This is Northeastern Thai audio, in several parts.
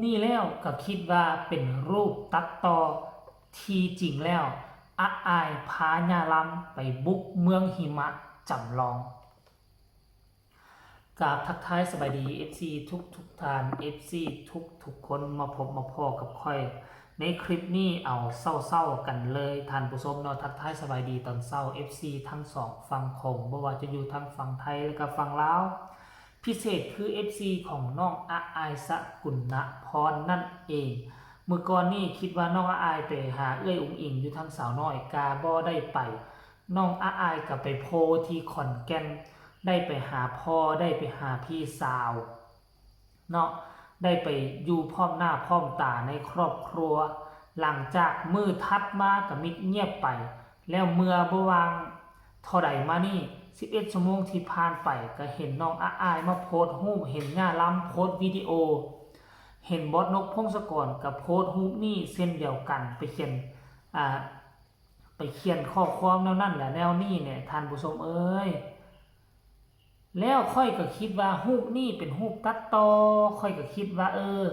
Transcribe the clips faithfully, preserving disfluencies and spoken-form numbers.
นี่แล้วก็คิดว่าเป็นรูปตัดต่อ ที่จริงแล้ว อาอายพาย่าลำไปบุกเมืองหิมะจำลอง กราบทักทายสบายดี เอฟซี ทุกทุกท่าน เอฟซี ทุกทุกคน มาพบมาพ้อกับข้อย ในคลิปนี้เอาเศร้าๆกันเลยท่านผู้ชมเนาะ ทักทายสบายดีตอนเช้า เอฟซี ทั้งสองฝั่งโขง บ่ว่าจะอยู่ทางฝั่งไทยและก็ฝั่งลาว พิเศษคือ เอฟซี ของน้องอาอายสกุณพรนั่นเอง มื้อก่อนนี่คิดว่าน้องอาอายไปหาเอื้อยอุ๋งอิ๋งอยู่ทางสาวน้อย กาบ่ได้ไป น้องอาอายก็ไปโพที่ขอนแก่น ได้ไปหาพ่อ ได้ไปหาพี่สาว เนาะ ได้ไปอยู่พร้อมหน้าพร้อมตาในครอบครัว หลังจากมื้อถัดมาก็มิดเงียบไป แล้วเมื่อบ่วางเท่าใดมานี่ สิบเอ็ดชั่วโมงที่ผ่านไป ก็เห็นน้องอาอายมาโพสต์รูป เห็นย่าลำโพสต์วิดีโอ เห็นบอสนกพงศกรก็โพสต์รูปนี้เช่นเดียวกัน ไปเขียน อ่า ไปเขียนข้อความแนวนั้นแหละแนวนี้เนี่ย ท่านผู้ชมเอ้ย แล้วข้อยก็คิดว่ารูปนี้เป็นรูปตัดต่อ ข้อยก็คิดว่า เออ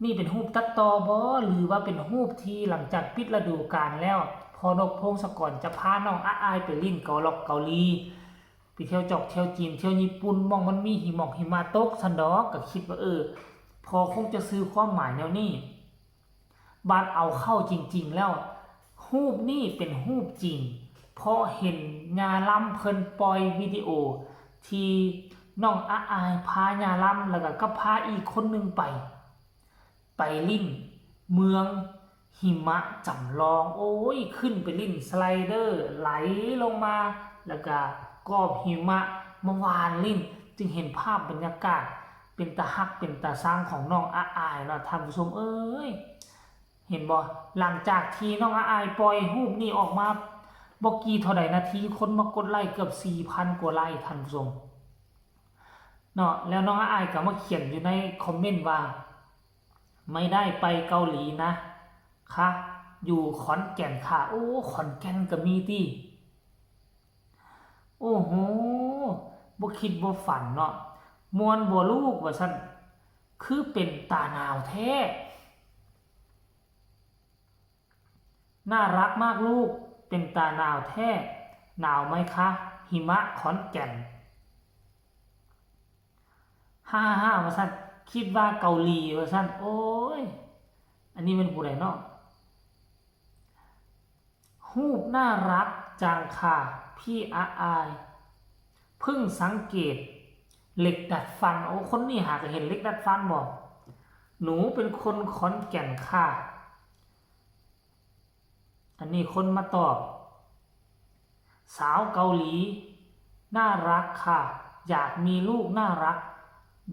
นี่เป็นรูปตัดต่อบ่ หรือว่าเป็นรูปที่หลังจากปิดฤดูกาลแล้ว พ่อนกพงศกรจะพาน้องอาอายไปเล่นเกาหลอกเกาหลี ไปเที่ยวจอกเที่ยวจีน เที่ยวญี่ปุ่น หม่องมันมีหิมอกหิมะตกซั้นดอก ก็คิดว่า เออ พ่อคงจะสื่อความหมายแนวนี้ บาดเอาเข้าจริงๆแล้ว รูปนี้เป็นรูปจริง เพราะเห็นย่าลำเพิ่นปล่อยวิดีโอ ที่น้องอาอายพาย่าลำ แล้วก็กับพาอีกคนหนึ่งไป ไปเล่นเมืองหิมะจำลอง โอ้ย ขึ้นไปเล่นสไลเดอร์ ไหลลงมา แล้วก็กอบหิมะมาหว่านเล่น จึงเห็นภาพบรรยากาศ เป็นตาฮักเป็นตาซังของน้องอาอายเนาะ ท่านผู้ชมเอ้ย เห็นบ่ หลังจากที่น้องอาอายปล่อยรูปนี้ออกมาบ่กี่เท่าใดนาที คนมากดไลค์เกือบสี่พันกว่าไลค์ ท่านผู้ชม เนาะ แล้วน้องอาอายก็มาเขียนอยู่ในคอมเมนต์ว่า ไม่ได้ไปเกาหลีนะคะ อยู่ขอนแก่นค่ะ โอ้ ขอนแก่นก็มีติ โอ้โห บ่คิดบ่ฝันเนาะ ม่วนบ่ลูก ว่าซั่น คือเป็นตาหนาวแท้ น่ารักมากลูก เป็นตาหนาวแท้ หนาวไหมคะ หิมะขอนแก่น ฮ่าฮ่า ว่าซั่น คิดว่าเกาหลี ว่าซั่น โอ้ย อันนี้เป็นผู้ใดเนาะ รูปน่ารักจังค่ะ พี่อาอาย เพิ่งสังเกตเหล็กดัดฟัน โอ้ คนนี้หากะเห็นเหล็กดัดฟันบ่ หนูเป็นคนขอนแก่นค่ะ อันนี้คนมาตอบ สาวเกาหลี น่ารักค่ะ อยากมีลูกน่ารัก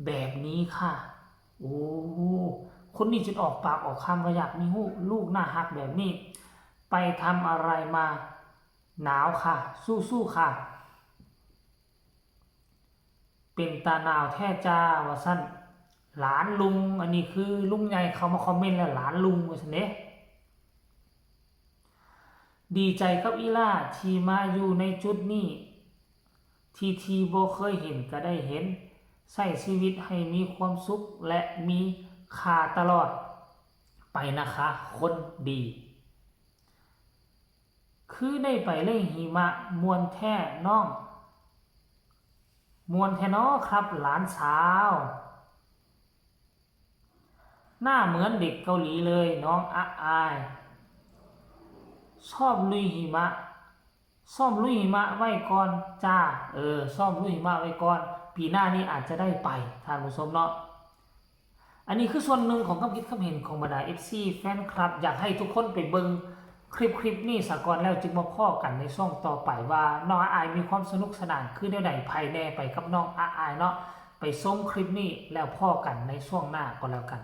แบบนี้ค่ะ โอ้ คนนี้จนออกปากออกคำว่าอยากมีลูกน่าฮักแบบนี้ ไปทำอะไรมา หนาวค่ะ สู้ๆค่ะ เป็นตาหนาวแท้จ้า ว่าซั่น หลานลุง อันนี้คือลุงใหญ่เข้ามาคอมเมนต์แล้ว หลานลุง ว่าซั่นเด้ ดีใจกับอีหล่าที่มาอยู่ในจุดนี้ ที่ ที่บ่เคยเห็นก็ได้เห็น ใช้ชีวิตให้มีความสุขและมีค่าตลอดไปนะคะ คนดี คือได้ไปเล่นหิมะ ม่วนแท้น้อง ม่วนแท้น้อครับหลานสาว หน้าเหมือนเด็กเกาหลีเลยน้องอาอาย ชอบลุยหิมะ ซ้อมลุยหิมะไว้ก่อนจ้า เออ ซ้อมลุยหิมะไว้ก่อน ปีหน้านี้อาจจะได้ไป ท่านผู้ชมเนาะ อันนี้คือส่วนหนึ่งของความคิดความเห็นของบรรดา เอฟซี แฟนคลับ อยากให้ทุกคนไปเบิ่งคลิปคลิปนี้ซะก่อน แล้วจึงมาพ้อกันในช่วงต่อไปว่าน้องอาอายมีความสนุกสนานคือแนวใด ไผแน่ไปกับน้องอาอายเนาะ ไปชมคลิปนี้แล้วพ้อกันในช่วงหน้าก็แล้วกัน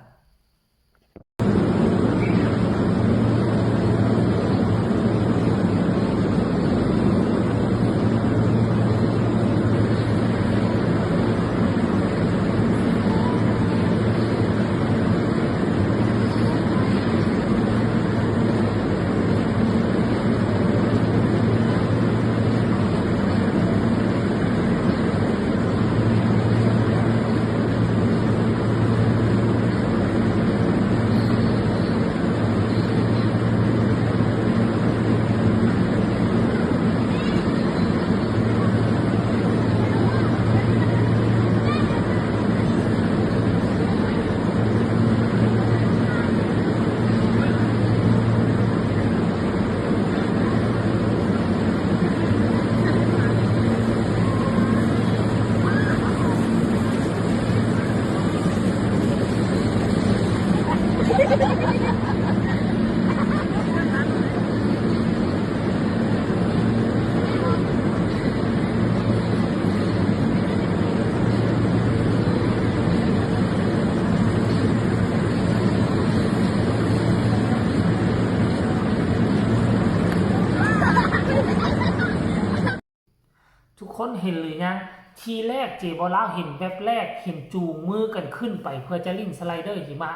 ทุกคนเห็นหรือยัง ทีแรกเจบ่าวลาวเห็นแวบแรก เห็นจูงมือกันขึ้นไปเพื่อจะเล่นสไลเดอร์หิมะ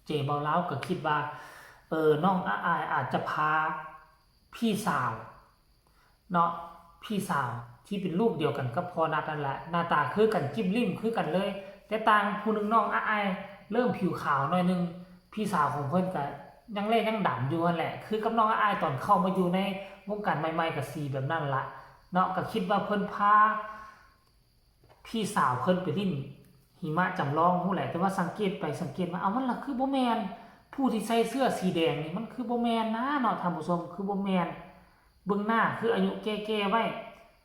เจบ่าวลาวก็คิดว่า เออ น้องอ้ายอาจจะพาพี่สาวเนาะ พี่สาวที่เป็นลูกเดียวกันกับพ่อนัดนั่นแหละ หน้าตาคือกัน จิ้มลิ้มคือกันเลย แต่ต่างผู้หนึ่งน้องอ้ายเริ่มผิวขาวหน่อยหนึ่ง พี่สาวของเพิ่นก็ยังแลยังดำอยู่หั่นแหละ คือกับน้องอ้ายตอนเข้ามาอยู่ในวงการใหม่ๆ ก็สีแบบนั้นละเนาะ ก็คิดว่าเพิ่นพาพี่สาวเพิ่นไปเล่นหิมะจำลองพู้นแหละ แต่ว่าสังเกตไปสังเกตมา เอามันละคือบ่แม่น ผู้ที่ใส่เสื้อสีแดงนี่มันคือบ่แม่นนะเนาะท่านผู้ชม คือบ่แม่น เบิ่งหน้าคืออายุแก่ๆไว้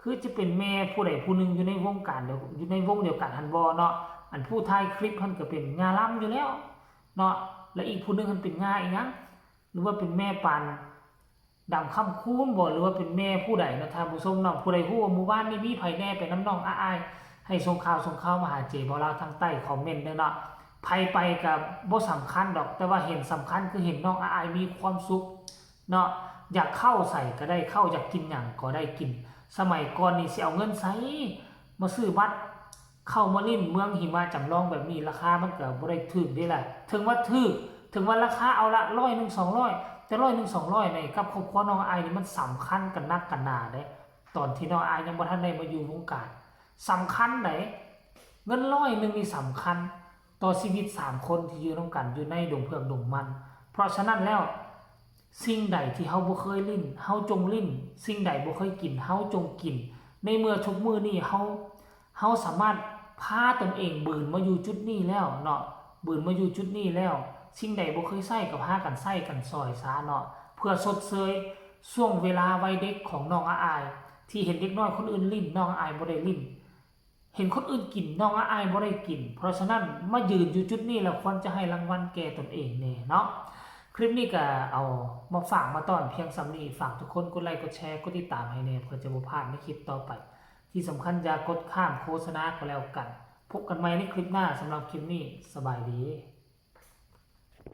คือจะเป็นแม่ผู้ใดผู้หนึ่งอยู่ในวงการเดียว อยู่ในวงเดียวกันหั่นบ่เนาะ อันผู้ถ่ายคลิปหั่นก็เป็นย่าลำอยู่แล้วเนาะ และอีกผู้หนึ่งหั่นเป็นย่าอีหยัง หรือว่าเป็นแม่ปานดำคำคูณบ่ หรือว่าเป็นแม่ผู้ใดเนาะท่านผู้ชมเนาะ ผู้ใดฮู้ว่าหมู่บ้านนี้มีไผแน่ไปนำน้องอ้าย ให้ส่งข่าวส่งข่าวมาหาเจบ่าวลาวทางใต้คอมเมนต์เด้อเนาะ ไผไปก็บ่สำคัญดอก แต่ว่าเห็นสำคัญคือเห็นน้องอ้ายมีความสุขเนาะ อยากเข้าใส่ก็ได้เข้า อยากกินหยังก็ได้กิน สมัยก่อนนี่สิเอาเงินใส่มาซื้อบัตร เข้ามาเล่นเมืองหิมะจำลองแบบนี้ ราคามันก็บ่ได้ถูกเด้ล่ะ ถึงว่าถูก ถึงว่าราคาเอาละร้อยหนึ่งสองร้อย แต่ร้อยหนึ่งสองร้อยนี่กับครอบครัวน้องอ้ายนี่มันสำคัญกันนักกันหนาเด้ ตอนที่น้องอ้ายยังบ่ทันได้มาอยู่วงการ สำคัญได๋ เงินร้อยหนึ่งนี่สำคัญ ต่อชีวิตสามคนที่อยู่นำกันอยู่ในดงเผือกดงมัน เพราะฉะนั้นแล้ว สิ่งใดที่เฮาบ่เคยลิ้น เฮาจงลิ้น สิ่งใดบ่เคยกิน เฮาจงกิน ในเมื่อทุกมื้อนี้เฮา เฮาสามารถพาตนเองบืนมาอยู่จุดนี้แล้วเนาะ บืนมาอยู่จุดนี้แล้ว สิ่งใดบ่เคยใช้ก็พากันใช้กันซ่อยซะเนาะ เพื่อชดเชยช่วงเวลาวัยเด็กของน้องอ้าย ที่เห็นเด็กน้อยคนอื่นลิ้น น้องอ้ายบ่ได้ลิ้น เห็นคนอื่นกิน น้องอ้ายบ่ได้กิน เพราะฉะนั้นมายืนอยู่จุดนี้แล้วควรจะให้รางวัลแก่ตนเองแน่เนาะ คลิปนี้ก็เอามาฝากมาต้อนเพียงส่ำนี้ ฝากทุกคนกดไลค์กดแชร์กดติดตามให้แน่ เพื่อจะบ่พลาดในคลิปต่อไป ที่สำคัญอย่ากดข้ามโฆษณาก็แล้วกัน พบกันใหม่ในคลิปหน้า สำหรับคลิปนี้สบายดี